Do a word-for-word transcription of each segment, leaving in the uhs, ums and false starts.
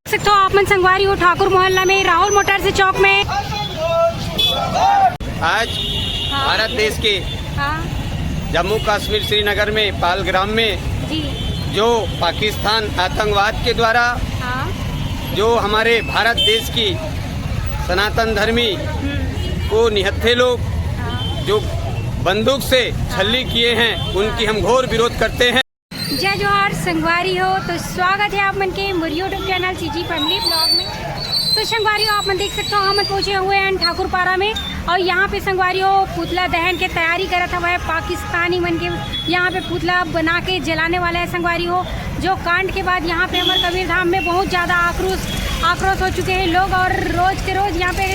सकते हो आप मन संगवारी हो ठाकुर मोहल्ला में राहुल मोटर्स चौक में। आज भारत देश के हाँ। जम्मू कश्मीर श्रीनगर में पालग्राम में जी। जो पाकिस्तान आतंकवाद के द्वारा हाँ। जो हमारे भारत देश की सनातन धर्मी हम्म। को निहत्थे लोग हाँ। जो बंदूक से छल्ली किए हैं, उनकी हम घोर विरोध करते हैं। जय जोहार संगवारी हो, तो स्वागत है आप मन के मोर YouTube channel CG family blog में। तो संगवारी हो, आप मन देख सकते हो, हम पहुंचे हुए हैं ठाकुरपारा में और यहाँ पे संगवारी हो पुतला दहन के तैयारी करत हवा है पाकिस्तानी मन के। यहाँ पे पुतला बना के जलाने वाला है संगवारी हो। जो कांड के बाद यहाँ पे हमारे कबीर धाम में बहुत ज़्यादा आक्रोश आक्रोश हो चुके हैं लोग और रोज के रोज यहाँ पे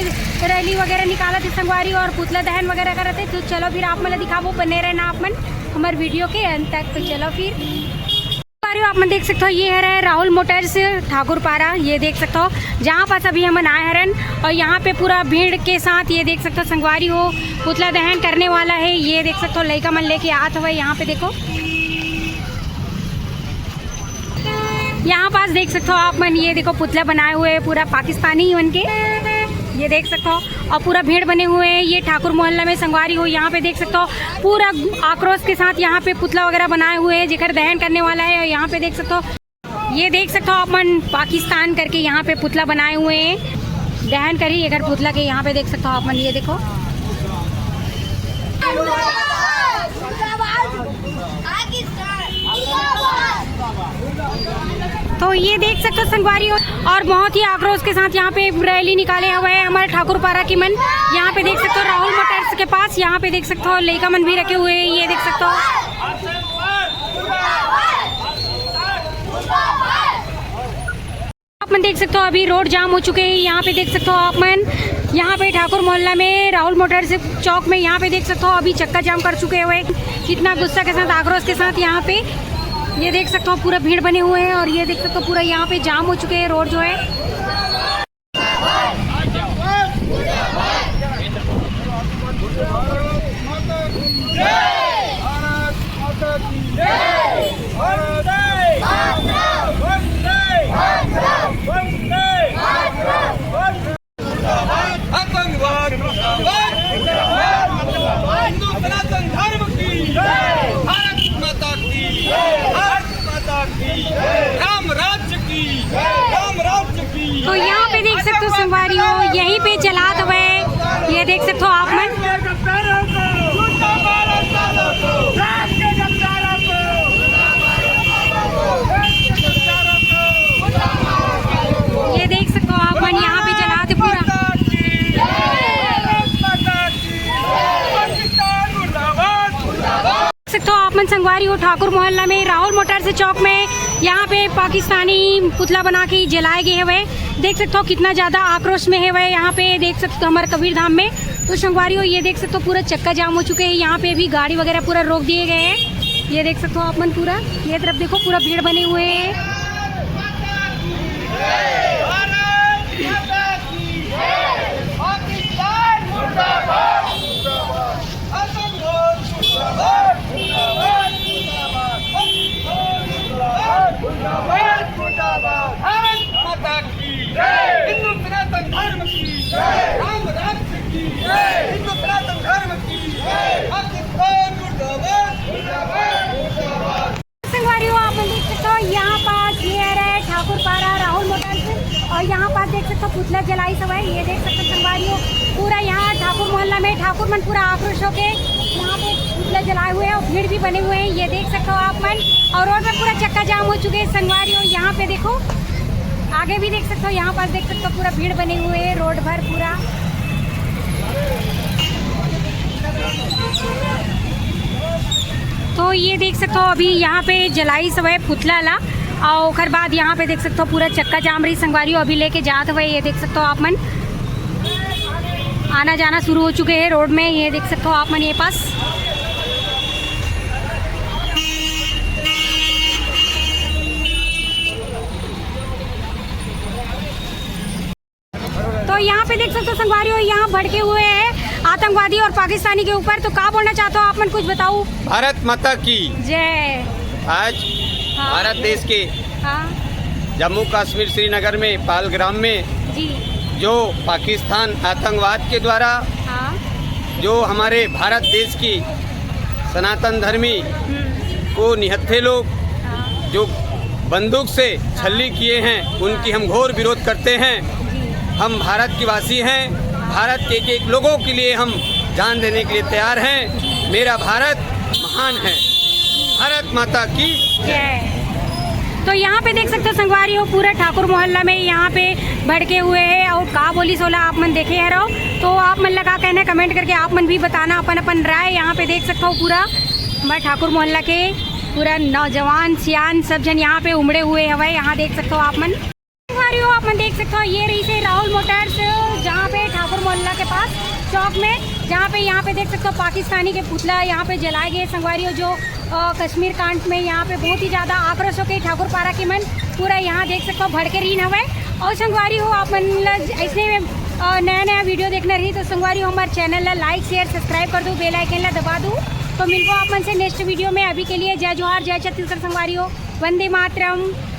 रैली वगैरह निकालत है संगवारी और पुतला दहन वगैरह करत है। तो चलो फिर आप मन ला दिखाबो, बने रहना आप मन हमारे वीडियो के अंत तक। तो चलो फिर संगवारी हो, आप मन देख सकते हो, ये हरे राहुल मोटर्स ठाकुरपारा, ये देख सकते हो जहाँ पास अभी हमन आए हरन और यहाँ पे पूरा भीड़ के साथ ये देख सकते हो संगवारी हो पुतला दहन करने वाला है। ये देख सकते हो लइका मन लेके आत हवय, यहाँ पे देखो यहाँ पास देख सकते हो आप मन, ये देखो पुतला बनाए हुए हैं पूरा पाकिस्तानी मन के, ये देख सकते हो। और पूरा भीड़ बने हुए हैं ये ठाकुर मोहल्ला में संगवारी हो। यहाँ पे देख सकते हो पूरा आक्रोश के साथ यहाँ पे पुतला वगैरह बनाए हुए हैं जेकर दहन करने वाला है। और यहाँ पे देख सकते हो, ये देख सकते हो आप मन पाकिस्तान करके यहाँ पे पुतला बनाए हुए हैं, दहन करी एकर पुतला के। यहाँ पे देख सकते हो आप मन, ये देखो तो ये देख सकते हो संगवारी हो, और बहुत ही आक्रोश के साथ यहाँ पे रैली निकाले हुए हैं हमारे ठाकुरपारा की मन। यहाँ पे देख सकते हो राहुल मोटर्स के पास, यहाँ पे देख सकते हो लइका मन भी रखे हुए हैं, ये देख सकते हो। आप मन देख सकते हो अभी रोड जाम हो चुके हैं। यहाँ पे देख सकते हो आप मन, यहाँ पे ठाकुर मोहल्ला में राहुल मोटर्स चौक में यहाँ पे देख सकते हो अभी चक्का जाम कर चुके हुए हैं। कितना गुस्सा के साथ, आक्रोश के साथ यहाँ पे ये देख सकते हो पूरा भीड़ बने हुए हैं और ये देख सकते हो पूरा यहाँ पे जाम हो चुके हैं रोड जो है। आतंकवाद मुर्दाबाद, हिंदू सनातन धर्म की, भारत माता की, भारत माता की, राम राज्य की, राम राज्य की। तो यहाँ पे देख सकते हो संगवारी हो, यहीं पे जलात हुए, ये देख सकते हो आप मन। ये देख सकते हो आप मन, यहाँ पे जलाते पूरा। देख सकते हो आप मन संगवारी हो, ठाकुर मोहल्ला में राहुल मोटर्स चौक में यहाँ पे पाकिस्तानी पुतला बना के जलाए गए हुए। देख सकते हो कितना ज्यादा आक्रोश में है वह यहाँ पे, देख सकते हो हमारे कबीर धाम में। तो संगवारी हो, ये देख सकते हो पूरा चक्का जाम हो चुके हैं, यहाँ पे भी गाड़ी वगैरह पूरा रोक दिए गए हैं। ये देख सकते हो आप मन पूरा, ये तरफ देखो पूरा भीड़ बने हुए हैं। भारत माता की, हिंदू सनातन धर्म की, राम राज्य की, हिंदू सनातन धर्म की, पाकिस्तान मुर्दाबाद। संगवारी हो, आप मन देख सकते हो यहाँ पास ये रहे ठाकुर पारा राहुल मोटर्स और यहाँ पास देख सकते हो पुतला जलाई सब है। ये देख सकते हो संगवारी हो, पूरा यहाँ ठाकुर मोहल्ला में ठाकुर मन पूरा आक्रोश होके यहाँ पे पुतला जलाए हुए हैं और भीड़ भी बने हुए हैं। ये देख सकते हो आप मन, और रोड में पूरा चक्का जाम हो चुके हैं संगवारी हो। यहाँ पे देखो, आगे भी देख सकते हो, यहाँ पास देख सकते हो पूरा भीड़ बने हुए है रोड भर पूरा। तो ये देख सकते हो अभी यहाँ पे जलाई सब है पुतला ला, और ओकर बाद यहाँ पे देख सकते हो पूरा चक्का जाम रही संगवारी हो, अभी लेके जात हुए। ये देख सकते हो आप मन, आना जाना शुरू हो चुके हैं रोड में। ये देख सकते हो आप मन ये पास। तो यहाँ पे देख सकते हो संगवारी हो, यहाँ भड़के हुए हैं आतंकवादी और पाकिस्तानी के ऊपर। तो का बोलना चाहते हो आप मन, कुछ बताओ। भारत माता की जय। आज भारत देश के हाँ। जम्मू कश्मीर श्रीनगर में पालग्राम में जी। जो पाकिस्तान आतंकवाद के द्वारा हाँ। जो हमारे भारत देश की सनातन धर्मी हम्म। को निहत्थे लोग हाँ। जो बंदूक से छल्ली किए हैं, उनकी हम घोर विरोध करते हैं। जी। हम भारत के वासी हैं, भारत के एक एक लोगों के लिए हम जान देने के लिए तैयार हैं। मेरा भारत महान है। भारत माता की जय। तो यहाँ पे देख सकते हो संगवारी हो, पूरा ठाकुर मोहल्ला में यहाँ पे भड़के हुए हैं और का बोली सोला आप मन देखे हरव। तो आप मन ला का कहना है, कमेंट करके आप मन भी बताना अपन अपन राय। यहाँ पे देख सकते हो पूरा हमारे ठाकुर मोहल्ला के पूरा नौजवान सियान सब जन यहाँ पे उमड़े हुए हवय। यहाँ देख सकते हो आप मन संगवारी हो, आप मन देख सकते हो, ये रही से राहुल मोटर्स, जहाँ पे ठाकुर मोहल्ला के पास चौक में, जहाँ पे यहाँ पे देख सकते हो पाकिस्तानी के पुतला यहाँ पे जलाए गए संगवारी हो, जो अ, कश्मीर कांड में यहाँ पे बहुत ही ज्यादा आक्रोश होके ठाकुर पारा के मन पूरा यहाँ देख सकते हो भड़के रहीन हवय। और संगवारी हो, आप मन ला ऐसने में अ, नया नया वीडियो देखना रही तो संगवारी हो हमारे चैनल ला लाइक शेयर सब्सक्राइब कर दो, बेल आइकन ला दबा दो। तो मिलबो आप मन से नेक्स्ट वीडियो में। अभी के लिए जय जोहार, जय छत्तीसगढ़ संगवारी हो, वंदे मातरम।